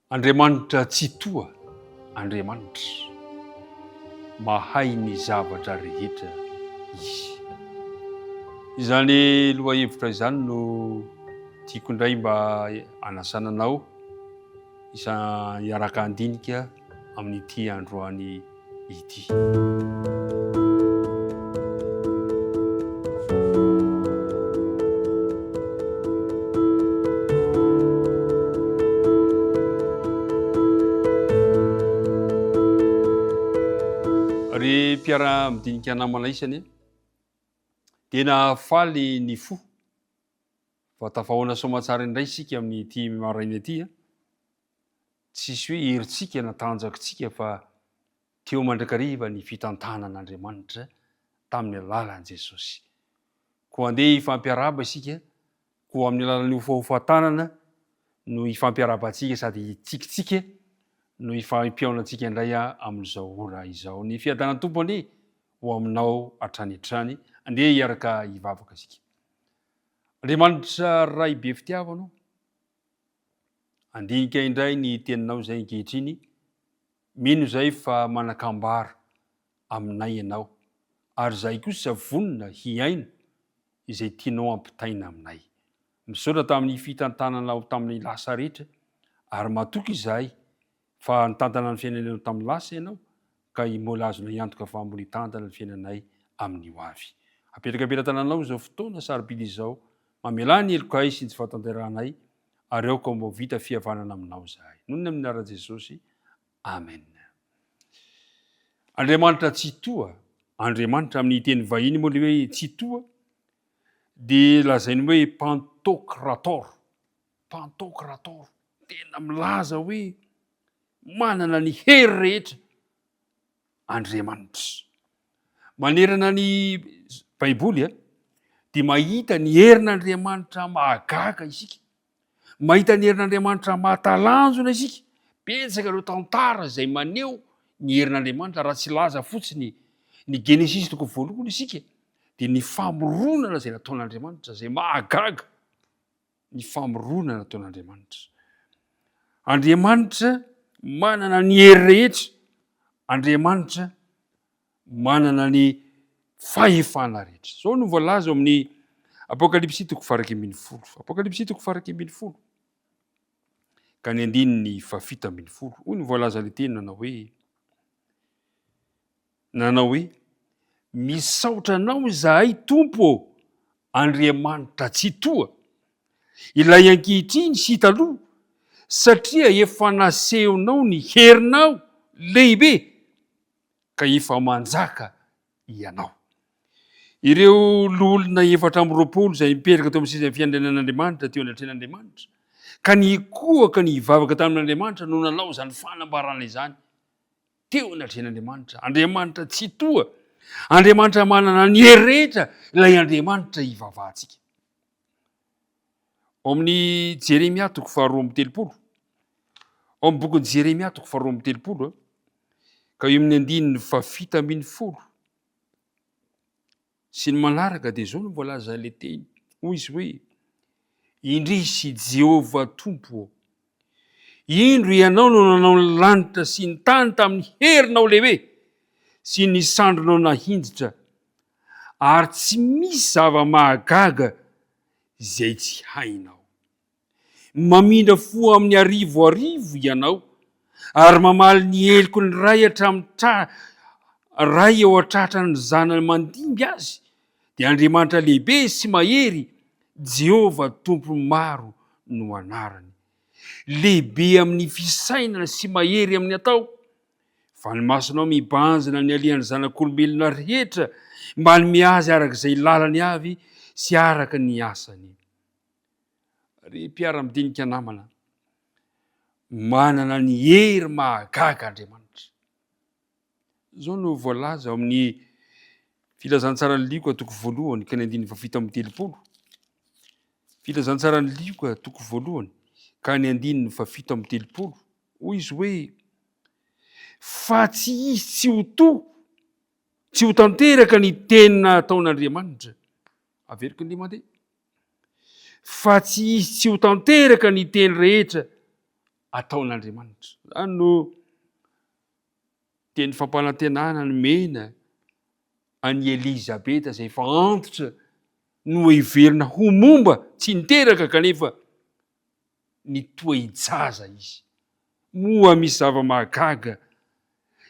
Andriamanitra Tsitoha, Andriamanitra. Mahay ny zavatra rehetra Izy. Izany lohahevitra izany no tiako indray mba hanasana anao hiaraka handinika amin'ity androany ity. Ry mpiara-midinika namana isany, tena faly ny fo fa tafahoana soamatsara indray isika amin'ity maraina ity. Tsisy hoe herintsika na tanjakitsika fa teo mandrakariva ny fitantanan'Andriamanitra tamin'ny alalan'i Jesosy. Koa andeha hifampiarahaba isika, koa amin'ny alalan'ny hofahofa-tanana no hifampiarahabantsika sady hitsikitsiky no hifampihaonantsika indray amin'izao ora izao. Ny fiadanan'ny Tompo anie ho aminao hatrany hatrany. Andeha hiaraka hivavaka isika. Andriamanitra Ray be fitiavana o, Handinika indray ny teninao izay ankehitriny, mino izay fa manan-kambara aminay ianao, ary izahay kosa vonona hihaino izay tianao hampitaina aminay. Misaotra tamin'ny fitantananao tamin'ny lasa rehetra, ary matoky izahay fa nitantana ny fiainanay tamin'ny lasa ianao, ka mbola azonay antoka fa mbola hitantana ny fiainanay amin'ny ho avy. Apetraka am-pelatananao izao fotoana sarobidy izao, mamelà ny helokay sy ny tsy fahatanterahanay, ary aoka mba ho vita fihavanana aminao izahay. Noho ny amin'ny anaran'i Jesosy, Amen. Andriamanitra Tsitoha, Andriamanitra amin'ny teny vahiny moa ilay hoe Tsitoha dia lazainy hoe Pantokrator, Pantokrator, tena milaza hoe manana ny hery rehetra Andriamanitra. Manerana ny Baiboly dia mahita ny herin'Andriamanitra mahagaga isika. Mahita ny herin'Andriamanitra mahatalanjona isika. Betsaka ireo tantara izay maneho ny herin'Andriamanitra raha tsy hilaza fotsiny ny Genesisy toko voalohany isika dia ny famoronana izay nataon'Andriamanitra izay mahagaga. ny famoronana nataon'Andriamanitra. Andriamanitra manana ny hery rehetra, Andriamanitra manana ny fahefana rehetra. Izao no voalaza ao amin'ny Apokalypsy toko faha 11. Apokalypsy toko faha 11. Ka ny andininy fahafito ambin'ny folo. Hoy ny voalaza ilay teny nanao hoe nanao hoe misaotra anao izahay Tompo ô Andriamanitra Tsitoha, ilay ankehitriny sy taloha, satria efa nasehonao ny herinao lehibe, ka efa manjaka Ianao. Ireo loholona 24 izay nipetraka teo amin'ny seza fiandrianan'Andriamanitra teo anatrehan'Andriamanitra, ka nikohaka ny hivavaka tamin'Andriamanitra no nanao izany fanambarana izany. teo anatrehan'Andriamanitra, Andriamanitra Tsitoha, Andriamanitra manana ny hery rehetra, ilay Andriamanitra ivavahantsika. Ao amin'ny Jeremia toko faharoa amby telopolo, ao amin'ny bokin'i Jeremia toko faharoa amby telopolo, ka eo amin'ny andininy fahafito ambin'ny folo sy ny manaraka dia izao no voalaza ilay teny. Hoy izy hoe, Indrisy Jehovah Tompo ô, Indro Ianao no nanao ny lanitra sy ny tany tamin'ny herinao lehibe sy ny sandrinao nahinjitra, ary tsy misy zava-mahagaga izay tsy hainao. Mamindra fo amin'ny arivoarivo Ianao, ary mamaly ny heloky ny ray hatramin'ny tra ray eo an-tratran'ny zanany mandimby azy, dia Andriamanitra lehibe sy mahery, Jehovah Tompon'ny maro no anarany. Lehibe amin'ny fisainana sy mahery amin'ny atao, fa ny masonao mibanjina ny alehan'ny zanak'olombelona rehetra mba hanome azy araka izay lalany avy sy araka ny asany. Ry mpiara-midinika namana, manana ny hery mahagaga Andriamanitra. Izao no voalaza ao amin'ny Filazantsaran'i Lioka toko voalohany ka ny andininy fahafito amby telopolo. Filazantsaran'i Lioka toko voalohany ka ny andininy fahafito amby telopolo. Hoy izy hoe, Fa tsy hisy tsy ho to, tsy ho tanteraka ny teny nataon'Andriamanitra. Averiko indray mandeha. Fa tsy hisy tsy ho tanteraka ny teny rehetra. ataon'Andriamanitra. Izany no teny fampanantenana nomena an'i Elizabeta izay efa antitra noheverina ho momba tsy niteraka kanefa nitoe-jaza izy. Moa misy zava-mahagaga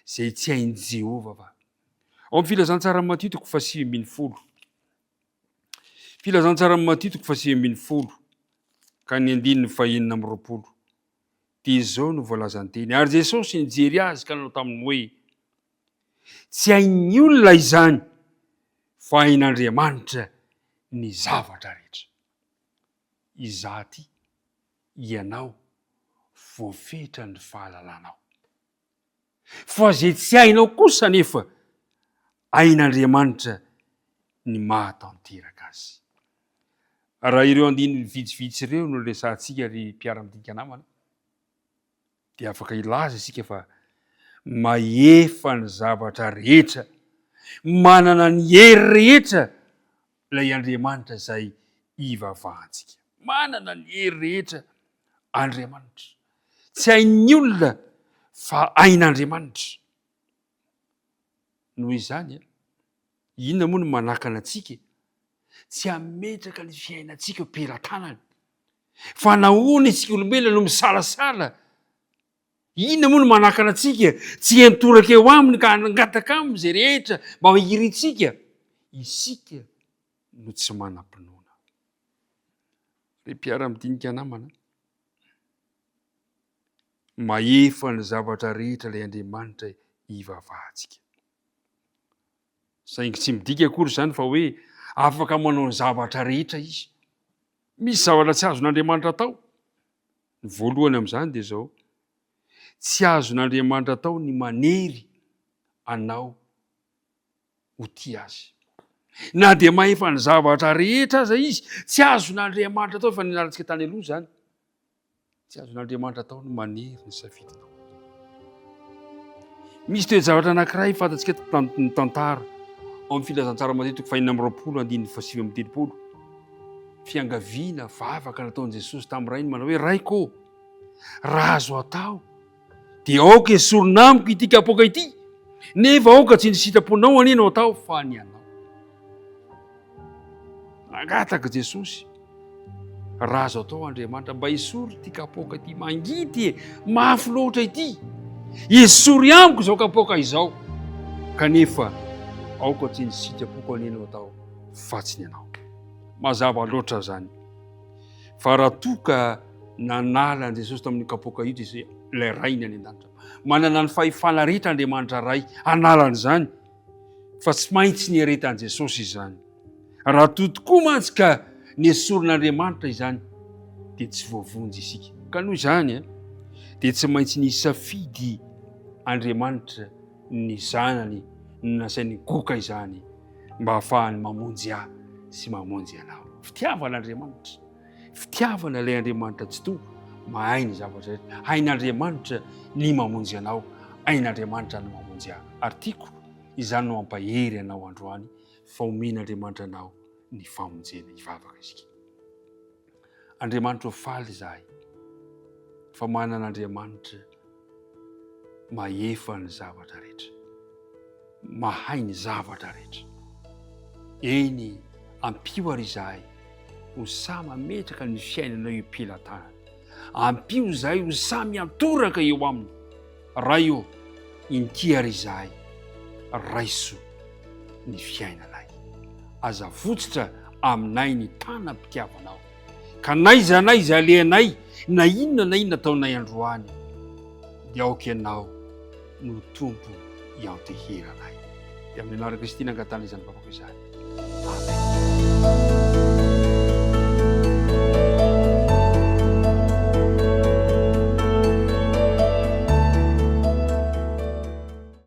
izay tsy hain'i Jehovah va? Ao amin'ny Filazantsaran'i Matio toko fahasivy ambin'ny folo. Filazantsaran'i Matio toko fahasivy ambin'ny folo ka ny andininy fahenina amby 20 dia izao no voalazan'ny teny. Ary Jesosy nijery azy ka nanao taminy hoe, Tsy hain'ny olona izany, fa hain'Andriamanitra ny zavatra rehetra. Izaho ity, ianao, voafetra ny fahalalanao. Fa izay tsy hainao kosa anefa, hain'Andriamanitra ny mahatanteraka azy. Raha ireo andininy vitsivitsy ireo no resahantsika ry mpiara-midinika namana, dia afaka hilaza isika fa mahefa ny zavatra rehetra, manana ny hery rehetra ilay Andriamanitra izay ivavahantsika. Manana ny hery rehetra Andriamanitra. Tsy hain'ny olona fa hain'Andriamanitra. Noho izany, inona moa no manakana antsika tsy hametraka ny fiainantsika eo am-pelatanany? Fa nahoana isika olombelona no misalasala? Inona moa no manakana antsika tsy hiantoraka eo aminy ka hangataka aminy izay rehetra mba hirintsika? Isika no tsy manam-pinoana. Ry mpiara-midinika namana, mahefa ny zavatra rehetra ilay Andriamanitra ivavahantsika. Saingy tsy midika akory izany fa hoe afaka manao ny zavatra rehetra izy. Misy zavatra tsy azon'Andriamanitra atao. Ny voalohany amin'izany dia izao, tsy azon'Andriamanitra atao ny manery anao ho tia azy. Na dia mahefa ny zavatra rehetra aza izy, tsy azon'Andriamanitra atao, efa nianarantsika tany aloha izany. Tsy azon'Andriamanitra atao ny manery ny safidinao. Misy toe-javatra anankiray fantatsika ny tantara ao amin'ny filazantsara Matio toko fahenina amby 20 andininy faha-39. Fiangaviana, vavaka nataon'i Jesosy tamin'ny Rainy manao hoe Raiko ô, raha azo atao dia aoka esorina amiko ity kapoaka ity, nefa aoka tsy ny sitraponao anie no atao fa ny anao. Nangataka Jesosy, raha azo atao Andriamanitra mba esory ity kapoaka ity, mangidy e, mafy loatra ity, esory amiko izao kapoaka izao, kanefa aoka tsy ny sitrapoko anie no atao fa tsy ny anao. Mazava loatra izany fa raha toa ka nanala an'i Jesosy tamin'io kapoaka io dia ilay Rainy any an-danitra. Manana ny fahefana rehetra Andriamanitra Ray hanala an'izany fa tsy maintsy niaretan'i Jesosy izany. Raha toa tokoa mantsy ka nesorin'Andriamanitra izany dia tsy voavonjy isika. Ka noho izany dia tsy maintsy nisafidy Andriamanitra ny Zanany no nasainy nigoka izany mba hahafahany mamonjy ahy sy mamonjy anao. Fitiavana Andriamanitra. Fitiavana ilay Andriamanitra Tsitoha, mahay ny zavatra rehetra. Hain'Andriamanitra ny mamonjy anao, hain'Andriamanitra ny mamonjy ahy. Ary tiako izany no hampahery anao androany fa omen'Andriamanitra anao ny famonjena. Hivavaka isika. Andriamanitra ô faly izahay fa manana Andriamanitra mahefa ny zavatra rehetra, mahay ny zavatra rehetra. Eny, ampio ary izahay ho sahy mametraka ny fiainanao eo am-pelatanana. Ampio izahay ho sahy miantoraka eo aminy. Ray ô, inty ary izahay, raiso ny fiainanay. Aza avotsitra aminay ny tanam-pitiavanao. Ka n'aiza n'aiza alehanay, na inona na inona ataonay androany, dia aoka Ianao no Tompo ianteheranay. Dia amin'ny anaran'i Kristy nangatahana izany vavaka izany.